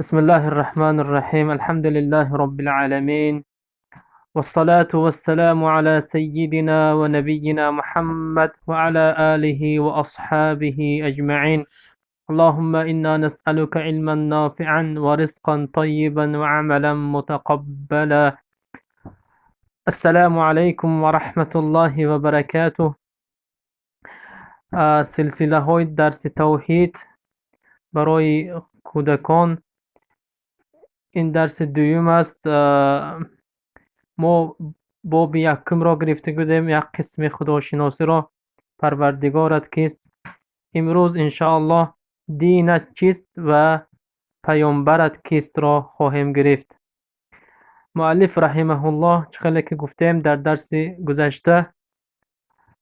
بسم الله الرحمن الرحيم. الحمد لله رب العالمين، والصلاة والسلام على سيدنا ونبينا محمد وعلى آله وأصحابه أجمعين. اللهم إنا نسألك علما نافعا ورزقا طيبا وعملا متقبلا. السلام عليكم ورحمة الله وبركاته. Силсилаҳои дарси тавҳид барои кӯдакон, ин дарси дуюм аст. Мо боби якумро гирифта будем, як қисми худошиносиро, Парвардигорат кист. Имрӯз, иншоаллоҳ, динат чист ва паёмбарат кистро хоҳем гирифт. Муаллиф раҳимаҳуллоҳ, чӣ хеле ки гуфтем дар дарси гузашта,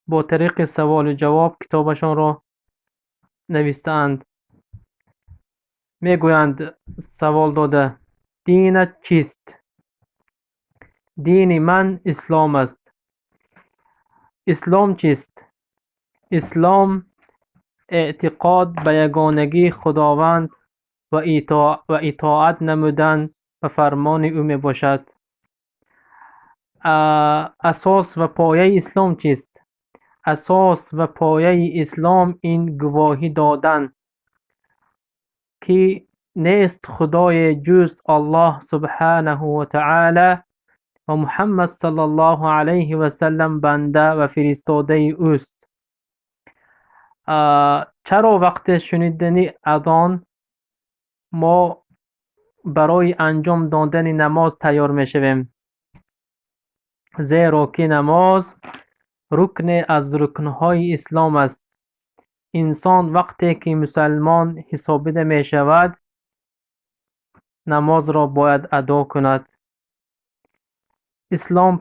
бо тариқи саволу ҷавоб китобашонро навистаанд. Мегӯянд, савол дода: динат чист? Дини ман ислом аст. Ислом чист? Ислом эътиқод ба ягонагии Худованд ва итоат намудан ба фармони ӯ мебошад. Асос ва пояи ислом чист? Асос ва пояи ислом ин гувоҳӣ додан, ки нест худое ҷуз Аллоҳ субҳанаҳу ва таъала ва Муҳаммад саллаллоҳу алайҳи васаллам банда ва фиристодаи ӯст. Чаро вақте шунидани азон мо барои анҷом додани намоз тайёр мешавем? Зеро ки намоз рукне аз рукнҳои ислом аст. Инсон вақте ки мусалмон ҳисобида мешавад, намозро бояд адо кунад. Ислом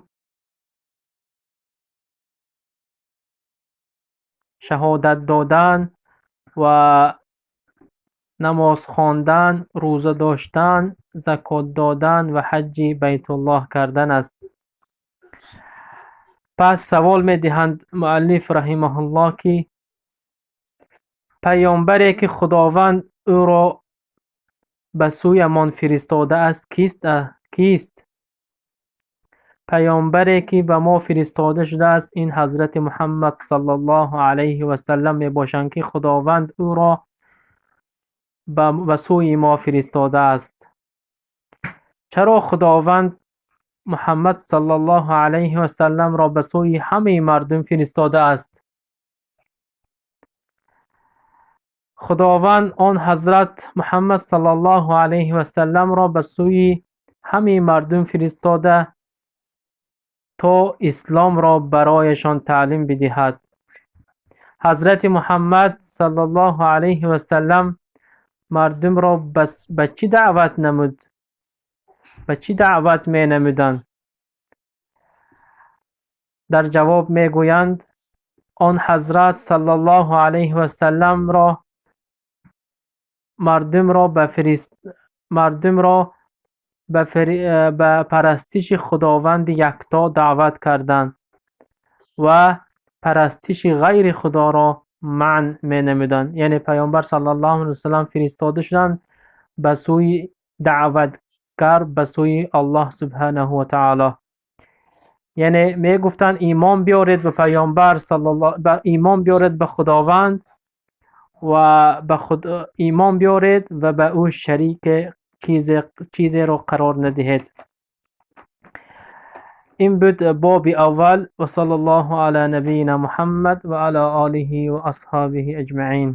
шаҳодат додан ва намоз хондан, рӯза доштан, закот додан ва ҳаҷҷи Байтуллоҳ кардан аст. Пас савол медиҳанд муаллиф раҳимаҳуллоҳ, ки паёмбаре ки Худованд ӯро ба сӯямон фиристодааст, кист? Паёмбаре ки ба мо фиристода шудааст, ин ҳазрати Муҳаммад саллаллоҳу алайҳи васаллам мебошанд, ки Худованд ӯро ба сӯи мо фиристодааст. Чаро Худованд Муҳаммад саллаллоҳу алайҳи васалламро ба сӯи ҳамаи мардум фиристодааст? Худованд он ҳазрат Муҳаммад саллаллоҳу алайҳи васалламро ба сӯи ҳамаи мардум фиристода, то исломро барояшон таълим бидиҳад. Ҳазрати Муҳаммад саллаллоҳу алайҳи васаллам мардумро ба чӣ даъват намуд? Ба чӣ даъват менамуданд? Дар ҷавоб мегӯянд, он ҳазрат саллаллоҳу алайҳи васалламро мардумро ба парастиши Худованди якто даъват карданд ва парастиши ғайри Худоро манъ менамуданд. Яъне паёмбар саллаллоҳу алайҳи васаллам фиристода шуданд ба сӯи даъватгар, ба сӯи Аллоҳ субҳанаҳу ва таъало. Яъне мегуфтанд: имон биёред ба паёмбар, имон биёред ба Худованд ва ба худ имон биёред ва ба ӯ шарик чизеро қарор надиҳед. Ин буд боби аввал. Ва саллаллоҳу ала набийина Муҳаммад ва ала олиҳи ва асҳобиҳи аҷмаин.